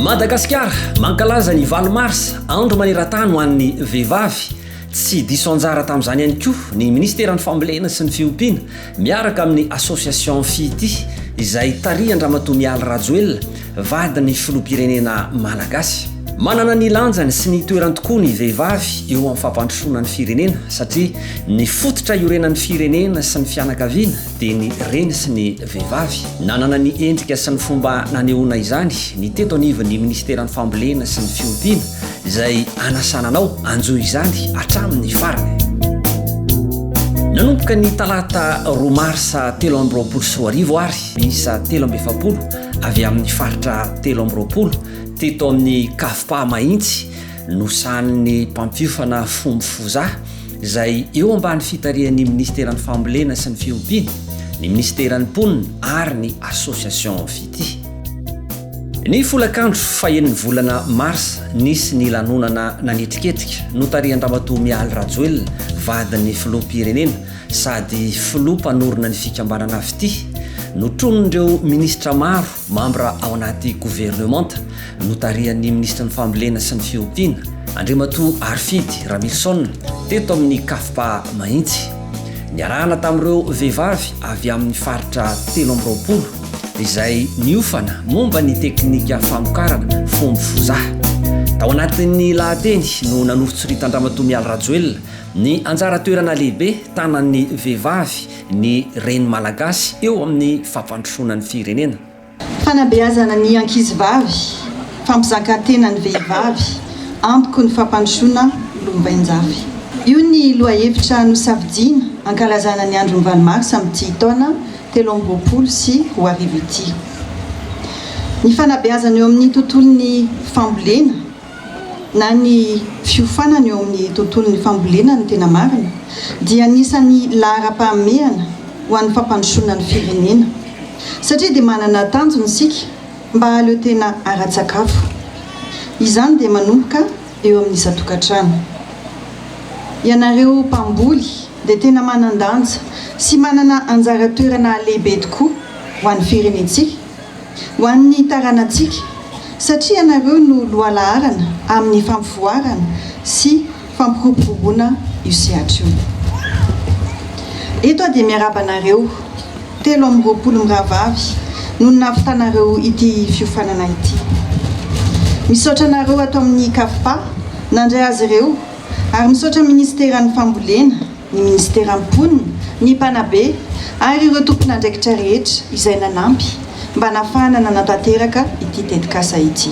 Madagasikara, mankalaza ny valo marsa, andro maneran-tany ho an'ny vehivavy. Tsy diso anjara tamin'izany ihany koa ny minisiteran'ny Fambolena sy ny Fiompiana miaraka amin'ny Association Fitia izay tarihan-dRamatoa Mialy Rajoelina, vadin'ny filoham-pirenena malagasy. Manana ny lanjany sy ny toerany tokoa ny vehivavy eo amin'ny fampandrosoana ny firenena satria ny fototra iorenan'ny firenena sy ny fianakaviana dia ny reny sy ny vehivavy. Nanana ny endrika sy ny fomba nanehoana izany ny teto anivon'ny minisiteran'ny Fambolena sy ny Fiompiana izay anasana anao hanjohy izany hatramin'ny farany. Nanomboka ny talata roa marsa 2023 ary miisa 43 avy amin'ny faritra 23 teto amin'ny CAFPA Mahitsy nosahanin'ny mpampiofana Fombo Foza izay eo ambany fitarihan'ny minisiteran'ny Fambolena sy ny Fiompiana, ny minisiteran'ny Mponina ary ny Association Fitia. Ny folakandro fahenin'ny volana marsa, nisy ny lanonana nanetriketrika notarihan-dRamatoa Mialy Rajoelina, vadin'ny filoham-pirenena sady filoha mpanorina ny fikambanana Fitia, notronin'ireo minisitra maro mambra ao anaty governemanta, notarihan'ny minisitry ny Fambolena sy ny Fiompiana, Andriamatoa Harifidy Ramilison, teto amin'ny CAFPA Mahitsy. Niarahana tamin'ireo vehivavy avy amin'ny faritra 23 izay niofana momba ny teknika famokarana fombo fozaha. Tao anatin'ny lahateny no nanoritsoritandramatoa Mialy Rajoelina ny anjara toerana lehibe tanan'ny vehivavy ny reny malagasy eo amin'ny fampandrosoana ny firenena. Fanabeazana ny ankizivavy, fampizakan-tena ny vehivavy, antoky ny fampandrosoana lombainjafy. Io ny lohahevitra nosafidiana hankalazana ny andron'ny valo marsa amin'ity taona 2023 ity. Ny fanabeazana eo amin'ny tontolon'ny fambolena na ny fiofanana eo amin'ny tontolon'ny fambolena no tena marina dia anisan'ny laharam-pahamehana ho an'ny fampandrosoana ny firenena satria dia manana tanjona isika mba hahaleo tena ara-tsakafo. Izany dia manomboka eo amin'ny isan-tokantrano. Ianareo mpamboly dia tena manan-danja sy manana anjara toerana lehibe tokoa ho an'ny firenentsika, ho an'ny taranantsika, satria ianareo no lohalaharana amin'ny fampivoarana sy fampiroboroboana io sehatra io. Eto aho dia miarahaba anareo 23 mirahavavy noho ny nahavitanareo ity fiofanana ity. Misaotra anareo ato amin'ny CAFPA nandray azy ireo ary misaotra ny Minisiteran'ny Fambolena, ny Minisiteran'ny Mponina, ny mpanabe ary ireo tompon'andraikitra rehetra izay nanampy mba nahafahana nanatanteraka ity tetikasa ity.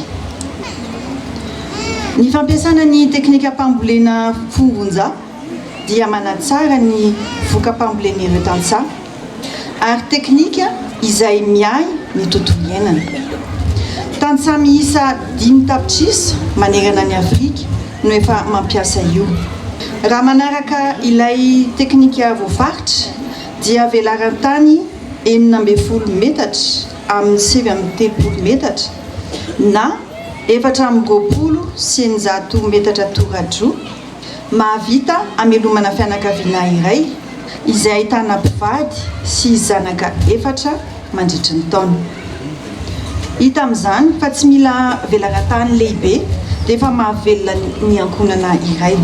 Ny fampiasana ny teknikam-pambolena fongonja dia manatsara ny voka-pambolen'ireo tantsaha ary teknika izay miahy ny tontolo iainana. Tantsaha miisa 5 tapitrisa manerana an'i Afrika no efa mampiasa io. Raha manaraka ilay teknika voafaritra dia velaran-tany 16 metatra amin'ny 39 metatra na 624 metatra toradroa mahavita hamelomana fianakaviana iray izay ahitana mpivady sy zanaka efatra mandritry ny taona. Hita amin'izany fa tsy mila velaran-tany lehibe dia efa mahavelona ny ankohonana iray.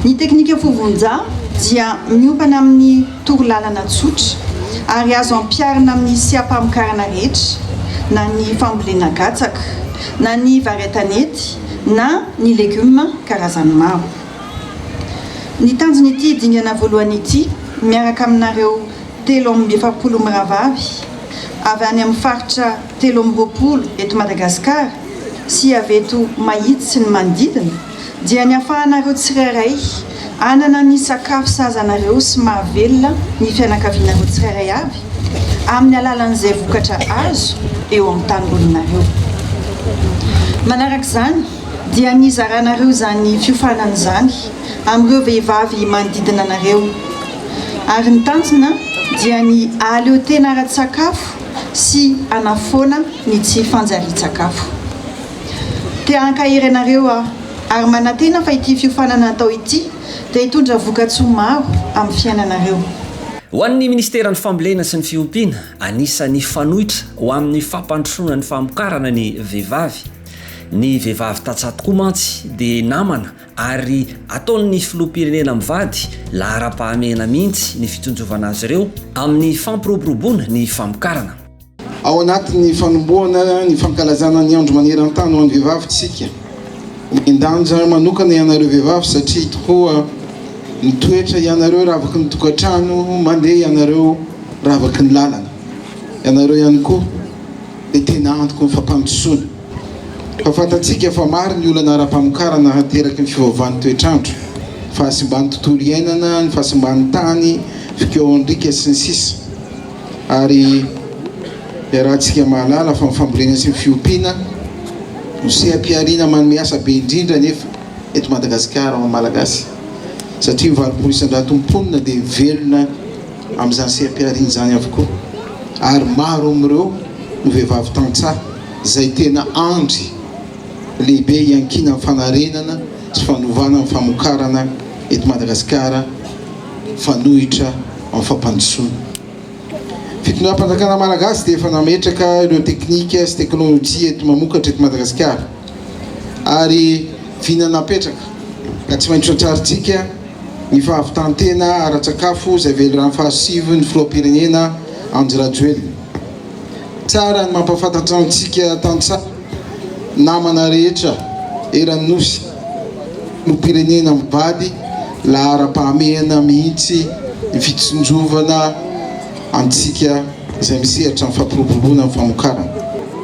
Ny teknika Fovonja dia miompana amin'ny torolalana tsotra ary azo ampiharina amin'ny seha-pamokarana rehetra, na ny fambolena katsaka, na ny vary an-tanety, na ny legioma karazany maro. Ny tanjon'ity dingana voalohany ity miaraka aminareo 43 mirahavavy avy any amin'ny faritra 23 eto Madagasikara sy avy eto Mahitsy sy ny manodidina dia ny afahanareo tsirairay hanana ny sakafo sahaza anareo sy mahavelona ny fianakavianareo tsirairay avy amin'ny alalan'izay vokatra azo eo amin'ny tanimbolinareo. Manaraka izany dia ny hizaranareo izany fiofanana izany amin'ireo vehivavy manodidina anareo. Ary ny tanjona dia ny hahaleo tena ara-tsakafo sy hanafoana ny tsy fanjarian-tsakafo. Te hankahery anareo aho ary manantena fa ity fiofanana atao ity dia hitondra vokatsoa maro amin'ny fiainanareo. Ho an'ny Minisiteran'ny Fambolena sy ny Fiompiana, anisan'ny fanoitra ho amin'ny fampandrosoana ny famokarana ny vehivavy. Ny vehivavy tantsaha tokoa mantsy dia namana ary ataon'ny Filoham-pirenena mivady laharam-pahamehana mihitsy ny fitsinjovana azy ireo amin'ny fampiroboroboana ny famokarana. Ao anatin'ny fanombohana ny fankalazana ny Andro maneran-tany ho an'ny vehivavy tsika. Omen-danja manokana ianareo vehivavy satria tokoa mitoetra ianareo ravaky ny tokantrano, mandeha ianareo ravaky ny lalana. Ianareo ihany koa dia tena antoky ny fampandrosoana. Fa fantatsika fa maro ny olana ara-pamokarana ateraky ny fiovaovan'ny toetr'andro, fahasimban'ny tontolo iainana, ny fahasimban'ny tany, fikaohan-driaka sy ny sisa. Ary iarahantsika mahalala fa ny fambolena sy ny fiompiana no seha-pihariana manome asa be indrindra anefa eto Madagasikara ho an'ny Malagasy satria ny 80% mponina dia velona amin'izany seha-pihariana izany avokoa ary maro amin'ireo no vehivavy tantsaha izay tena andry lehibe iankinan'ny fanarenana sy fanovana ny famokarana eto Madagasikara fanohitra amin'ny fampandrosoana. Fitondram-panjakana Malagasy dia efa nametraka ireo teknika sy teknolojia enti-mamokatra eto Madagasikara ary vina napetraka ka tsy maintsy tratrarintsika ny fahavitan-tena ara-tsakafo izay velirano fahasivy ny Filoham-pirenena Andry Rajoelina. Tsara ny mampahafantatra antsika tantsaha namana rehetra eran'ny Nosy, filoham-pirenena mivady laharam-pahamehana mihitsy ny fitsinjovana antsika izay misehatra amin'ny fampiroboroboana ny famokarana.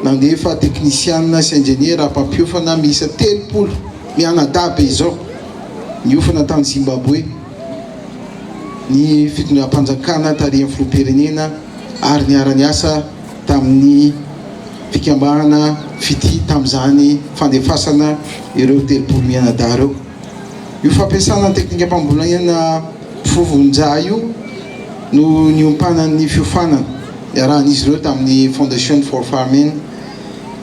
Nandefa teknisianina sy injeniera mpampiofana miisa 30 mianadahy be izao niofana tany Zimbabwe ny fitondram-panjakana tarihan'ny filoham-pirenena ary niara-niasa tamin'ny fikambanana Fitia tamin'izany fandefasana ireo 30 mianadahy ireo. Io fampiasana ny teknikam-pambolena fovon-jaha io no niompanan'ny fiofanana niarahan'izy ireo tamin'ny Foundation for Farming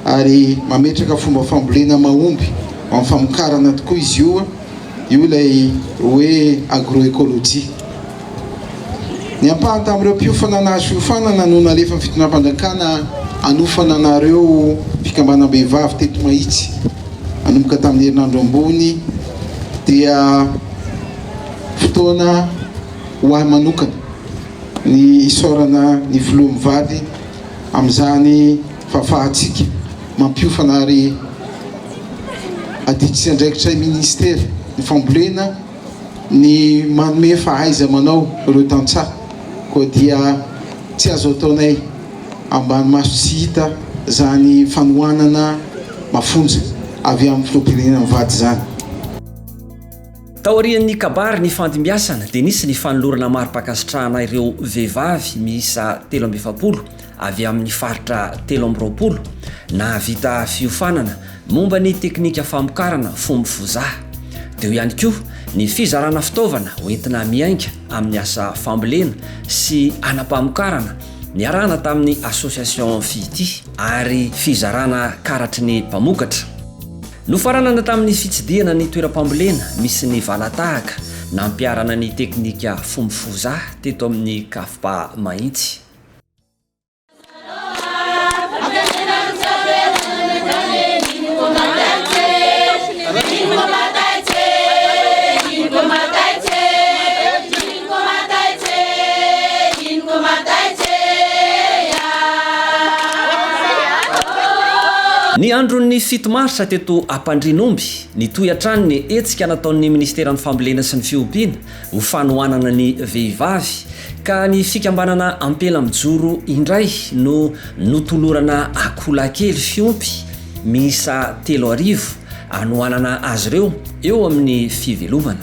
ary mametraka fomba fambolena mahomby ho amin'ny famokarana tokoa izy io, io ilay hoe agroécologie. Ny ampahany tamin'ireo mpiofana nahazo fiofanana no nalefan'ny fitondram-panjakana hanofana anareo fikambanam-behivavy teto Mahitsy nanomboka tamin'ny herinandro ambony dia fotoana ho ahy manokana ny hisaorana ny filoha mivady amin'izany fahafahantsika mampiofana ary adidy sy andraikitray minisitera ny fambolena ny manome fahaiza-manao ireo tantsaha, koa dia tsy azo ataonay ambany maso tsy hita izany fanohanana mafonja avy amin'ny filoham-pirenena mivady izany. Taorian'ny kabary nifandimbiasana dia nisy ny fanolorana mari-pankasitrahana ireo vehivavy miisa 43 avy amin'ny faritra 23 nahavita fiofanana Momba ny teknika famokarana fombo fozaha. Teo ihany koa ny fizarana fitaovana hoentina miainga amin'ny asa fambolena sy anam-pamokarana niarahana tamin'ny Association Fitia ary fizarana karatry ny mpamokatra. Nofaranana tamin'ny fitsidihana ny toeram-pambolena misy ny valatahaka nampiharana ny teknika fombo fozaha teto amin'ny Cafpa Mahitsy. Ny andron'ny 7 marsa teto Ampandrianomby, nitohy hatrany ny hetsika nataon'ny minisiteran'ny Fambolena sy ny Fiompiana ho fanohanana ny vehivavy ka ny fikambanana Ampela Mijoro indray no notolorana akoholahy kely fiompy miisa 3000 hanohanana azy ireo eo amin'ny fivelomana.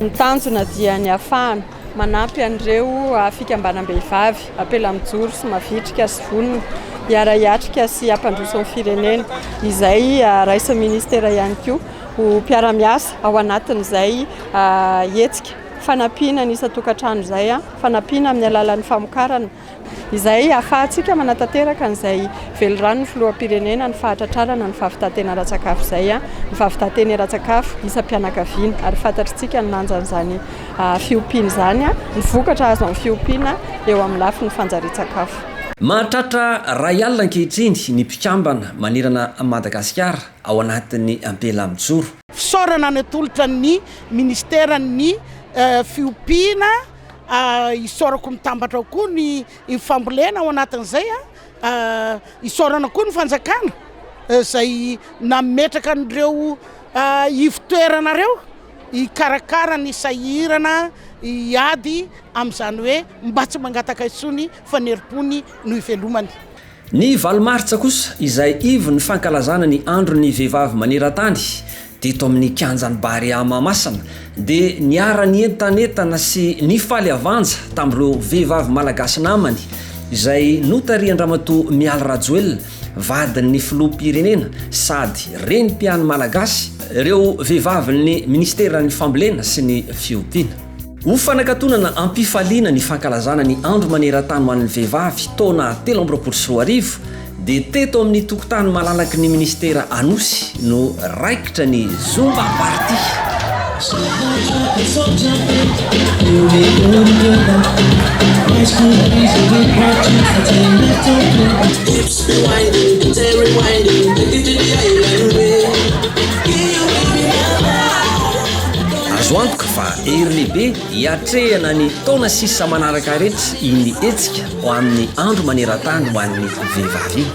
Ny tanjona dia ny hahafahana manampy an'ireo fikambanam-behivavy Ampela Mijoro sy mavitrika sy vonona hiara-hiatrika sy hampandroso ny firenena, izay raisin'ny minisitera ihany koa ho mpiara-miasa ao anatin'izay hetsika. Fanampiana ny isan-tokantrano izay, fanampiana amin'ny alalan'ny famokarana izay ahafahantsika manatanteraka an'izay veliranon'ny filoham-pirenena ny fahatratrarana ny fahavitan-tena ara-tsakafo izay, ny fahavitan-tena ara-tsakafo isam-pianakaviana ary fantatritsika ny lanjan'izany fiompiana izany, ny vokatra azo amin'ny fiompiana eo amin'ny lafiny fanjarian-tsakafo. Mahatratra iray alina ankehitriny ny mpikambana manerana an'i Madagasikara ao anatin'ny Ampela Mijoro. Fisaorana natolotra ny Ministeran'ny Fiompiana, isaorako mitambatra ao koa ny fambolena ao anatin'izay, isaorana koa ny fanjakana izay nametraka an'ireo ivon-toerana ireo hikarakara ny sahirana hiady amin'izany hoe mba tsy mangataka intsony fa ny herim-pony no ivelomany. Ny valo martsa kosa, izay ivon'ny fankalazana ny Andron'ny vehivavy maneran-tany, teto amin'ny kianjan'ny Barea Mahamasina, dia niara-nientanentana sy nifaly avanja tamin'ireo vehivavy malagasy namany, izay notarihan-dRamatoa Mialy Rajoelina, vadin'ny filoham-pirenena sady renim-piany malagasy, ireo vehivavin'ny minisiteran'ny Fambolena sy ny Fiompiana. Ho fanakatonana am-pifaliana ny fankalazana ny Andro maneran-tany ho an'ny vehivavy taona 2023 dia teto amin'ny tokotany malalaky ny minisitera Anosy no raikitra ny Zumba Party. Azo antoka fa hery lehibe hiatrehana ny taona sisa manaraka rehetra iny hetsika ho amin'ny andro maneran-tany ho an'ny vehivavy iny.